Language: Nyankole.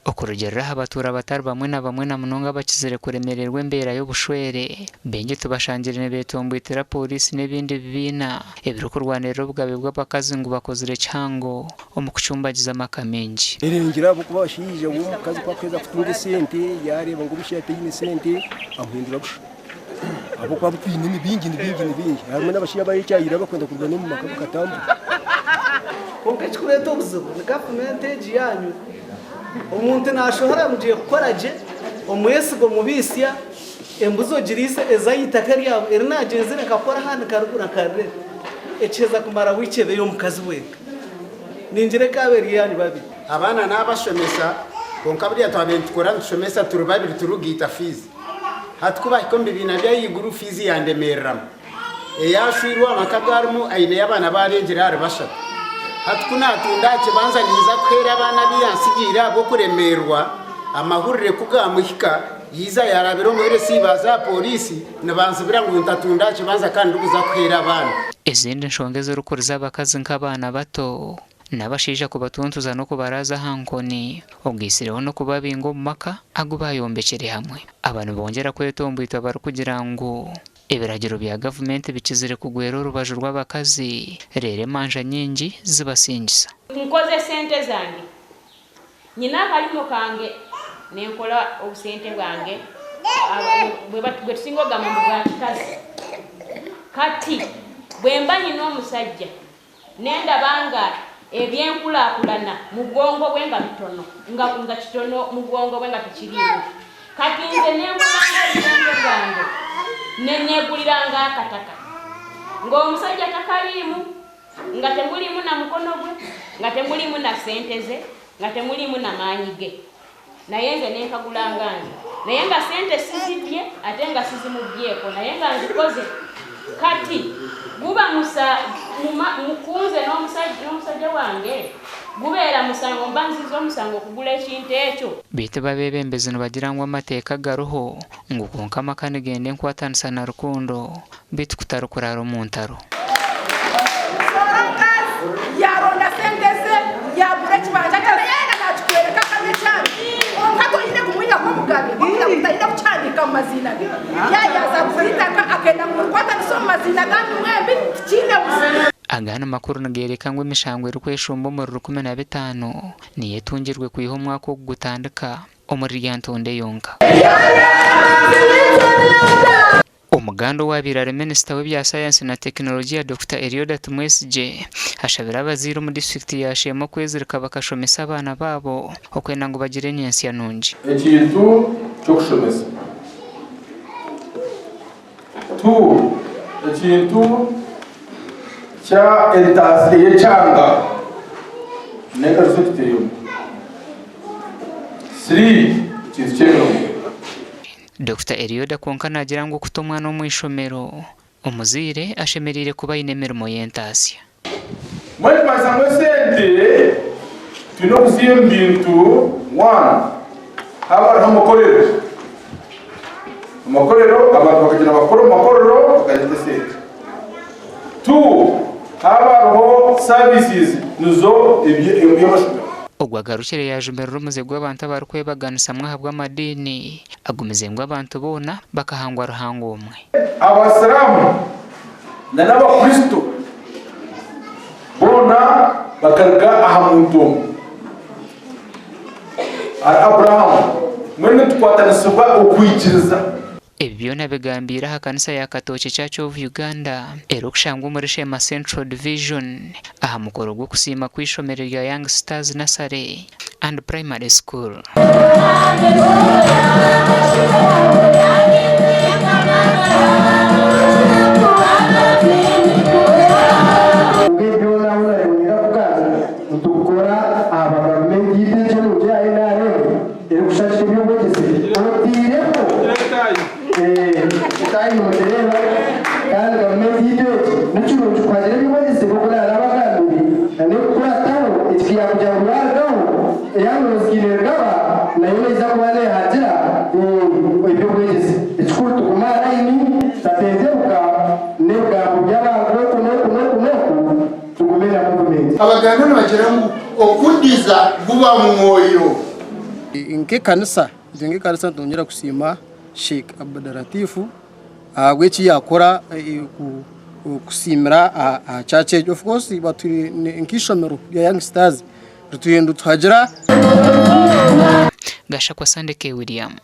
Okurugiirira aha batuura batari bamwe na bamwe na munonga abakizire kuremererwa embeera y'obushwere, baingi tubashangire nibetomboitera pooriisi n'ebindi bibiina ebirikurwanirira obugabe bw'abakazi ngu bakozire kihango omu kucumbagiza amaka maingi. Erengyera ahabw'okuba abashaija we omukazi ku arikuheza kutunga esente yaareeba ngu omushaija taine sente amuhindura busha ahabw'okuba abu twine ni baingi ni baingi ni baingi harimu n'abashaija abayekyayire abarikwenda kuruga n'omu maka bakatambura. Kwonka ekirikureeta obuzibu ni gavumenti egi yaanyu. Omuntu naashohora mugiye kukora gye, omwesiga omubiitsya, embuzi ogiriise eza aha itaka ryawe eri naagyenzire nkakora ahandi nkarigura nkarirera. Ekiheza kumara wiiki eba ey'omukazi wenka. Ningira ekaaba eri eyaanyu babiri. Abaana naabashomesa kwonka buriya twabaire nitukora nitushomesa turi babiri turikugaita fiizi. Hati ku bahika omu bibiina by'ahaiguru fiizi yandemeereramu. Eyaashwirwe amaka agu arimu aineyo abaana bu areegire ahari bashatu. Hati ku naatunda aha kibanza ninza kuheera abaana abu yantsigiire ahabw'okuremeerwa, amahurire ku gaamuhika yaija yaarabira omu LC baaza aha pooriisi nibanzibira ngu ntatunda aha kibanza kandi ndikuza kuheera abaana. Ezindi nshonga ezirikuriza abakazi nk'abaana bato n'abashaija kubatuntuza n'okubaraaza aha nkoni, ogaitsireho n'okubabinga omu maka agu baayombekire hamwe. Aba nibongyera kwetomboitwa barikugira ngu Ebiragiro bya gavumenti bikizire kugwera orubaju rw'abakazi, reero emanja nyingi zibasingisa. Nkoze sente zange. Nyine akarimo kange nenkora obusente bwange bwetusinga ogamba ngu bwa kikazi. Kati bwemba nyine omusajja nendaba nga ebyenkurakurana mubwongo bwe nga bitono nga kitono mubwongo bwe nga tekiriimu kati nze nenkolanga obusente bwange neneguliranga akataka nga omusajja takaliimu nga temuliimu na mukono gwe nga temuliimu na sente ze nga temuliimu na maanyi ge naye nze nenkagulanga nze naye nga sente sizibbye ate nga sizimubbyeeko naye nga nzikoze kati guba musa muma kunze n'omusajja wange gubeera musango mba nziza omusango okugula ekintu ekyo. Beitu bo abeebembezi nibagira ngu amateeka gariho ngu kwonka amaka nigenda enkwatanisa na rukundo beitu kutari kuraara omu ntaro. Omukazi yaaronda sente ze yaagura ekibanja kye yaayenda naakikworeka akaba ekyange kwonka toine kumwihaho obugabe bw'okugira ngu taine kukihandiika mu maziina ge. Yaayaaza kugura eitaka akenda ngu murikwatanise omu maziina ganyu mwembi tikiine buzibu. Agandi makuru nigeereka ngu emishango erikweshumba omuri 15 niyo etungirwe kwiha omwaka ogu gutandika omuri Lyantonde yonka. Omuganda owaabaire ari minisita w'ebya sayansi na tekinologiya Dokita Elioda Tumwesigye ashabire abazaire omu disiturikiti ya Sheema okwezirika bakashomesa abaana baabo okwenda ngu bagire enyentsya nungi. Ekintu ky'okushomesa. Tu ekintu kya entaasya y'ekyanga n'engaruzo ekiteiremu. Siri ekintu ky'emirimo. Dokita Elioda kwonka naagira ngu okuta omwana omu ishomero, omuzaire ashemereire kuba aine emirimo y'entaasya. Mbwenu kumanyisa ngu esente twine okuziiha omu bintu, one, haaba hariho amakorero, amakorero abantu bakagyenda bakakora omu makorero bakareeta esente. Two, haaba hariho services nizo eby'amashomero. Ogwo agarukire yaajumirira omuze gw'abantu abarikwebaganisamu ahabw'amadiini, agumize ngu abantu boona bakahangwa Ruhanga omwe. Abasiraamu na n'Abakristo boona bakaruga aha muntu omwe, ahari Abrahamu. Mbwenu nitukwatanisibwa okwikiriza. Ebi byona abigambiire aha kanisa ya Katookye Church of Uganda erikushangwa omuri Sheema Central Division aha mukoro gw'okusiima kw'eishomero rya Young Stars Nursery and Primary School. Kwonka ebi byona ahu nari niinyenda kugamba nitubikora ahaba gavumenti yaitu egyo enungi eya NRM erikushagika eby'obwegyese oteireho etaahi nimugireeba kandi gavumenti yaitu egi nikirungi kuhagira eby'obwegyese bw'okurara n'abagambire n'ekukurataho eki kugira ngu yarugaho eya Rugaba nayo neija kuba nehagira eby'obwegyese. Ekikuru tugume aha layini tutatentebuka n'ebigambo by'abantu oku n'oku n'oku n'oku tugume na muvumenti. Abaganda nibagira ngu okudiza guba mwoyo. Nk'ekanisa, itwe nk'ekanisa nitwongyera kusiima Sheikh Abdulatifu ahabw'eki yaakora kusiimira aha church egi. Of course nk'eishomero rya Young Stars ritwire nirituhagira. Gashakwa Sandeke William.